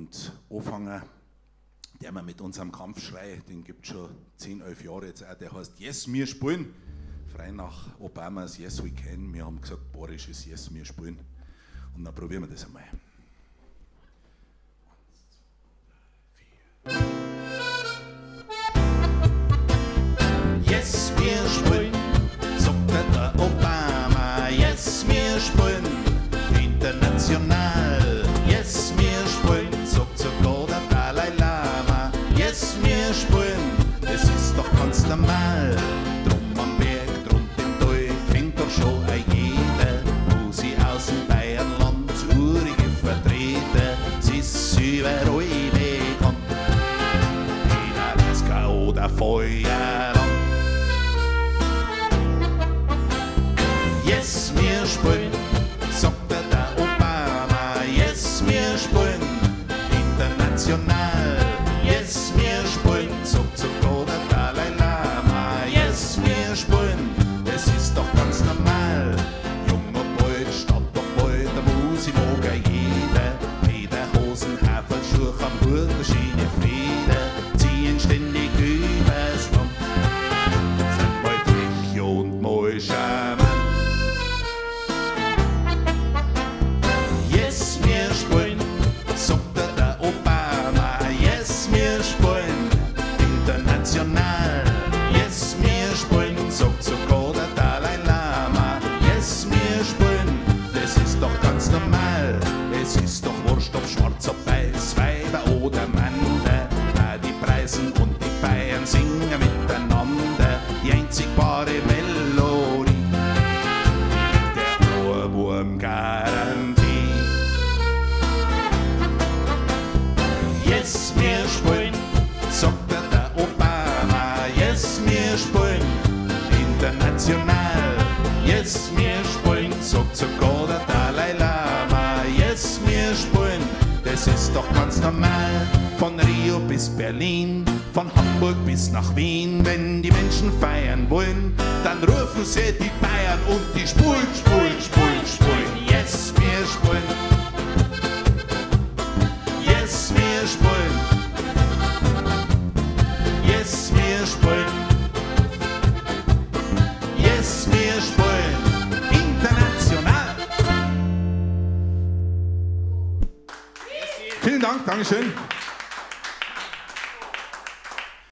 Und anfangen, der wir mit unserem Kampfschrei, den gibt es schon 10, 11 Jahre jetzt auch, der heißt Yes, wir spielen. Frei nach Obamas Yes, we can. Wir haben gesagt, bayerisches Yes, wir spielen. Und dann probieren wir das einmal. 1, 2, 3, 4. Yes, wir spielen, sagt der Obama. Yes, wir spielen international. Yes, wir spielen, sagt sogar der Dalai Lama. Yes, wir spielen, das ist doch ganz normal. Drum am Berg, drunter im Tal, kennt doch schon ein jeder, wo sie aus dem Bayernland urige Vertreter, sie ist überall bekannt. In Alaska oder Feuerland. Yes, wir spielen, sagt der Obama. Yes, wir spielen international. Yes, wir spielen, sagt sogar der Dalai Lama. Yes, wir spielen, das ist doch ganz normal. Jung und alt, Stadt und alt, der Musi mag ja jeder. Lederhosen, Haferlschuhe, am Hut, eine Schiene Feder, ziehen ständig übers Land. Sind mal frech und mal charmant. Yes, wir spielen, sagt der Obama. Yes, wir spielen international. Yes, wir spielen, sagt sogar der Dalai Lama. Yes, wir spielen, das ist doch ganz normal. Es ist doch wurscht, ob schwarz, ob weiß, Weiber oder Männer. Auch die Preisen und die Bayern singen miteinander die einzig wahre Melodie der Ohrwurm-Garantie. Yes, wir spielen, sagt der Obama. Yes, wir spielen international. Yes, wir spielen, sagt sogar der Dalai Lama. Yes, wir spielen, das ist doch ganz normal. Von Rio bis Berlin, von Hamburg bis nach Wien. Wenn die Menschen feiern wollen, dann rufen sie die Bayern und die spulen, spulen, spulen, spulen. Yes, wir spielen. Yes, wir spielen. Yes, wir spielen. Yes, wir spielen. International. Vielen Dank, Dankeschön.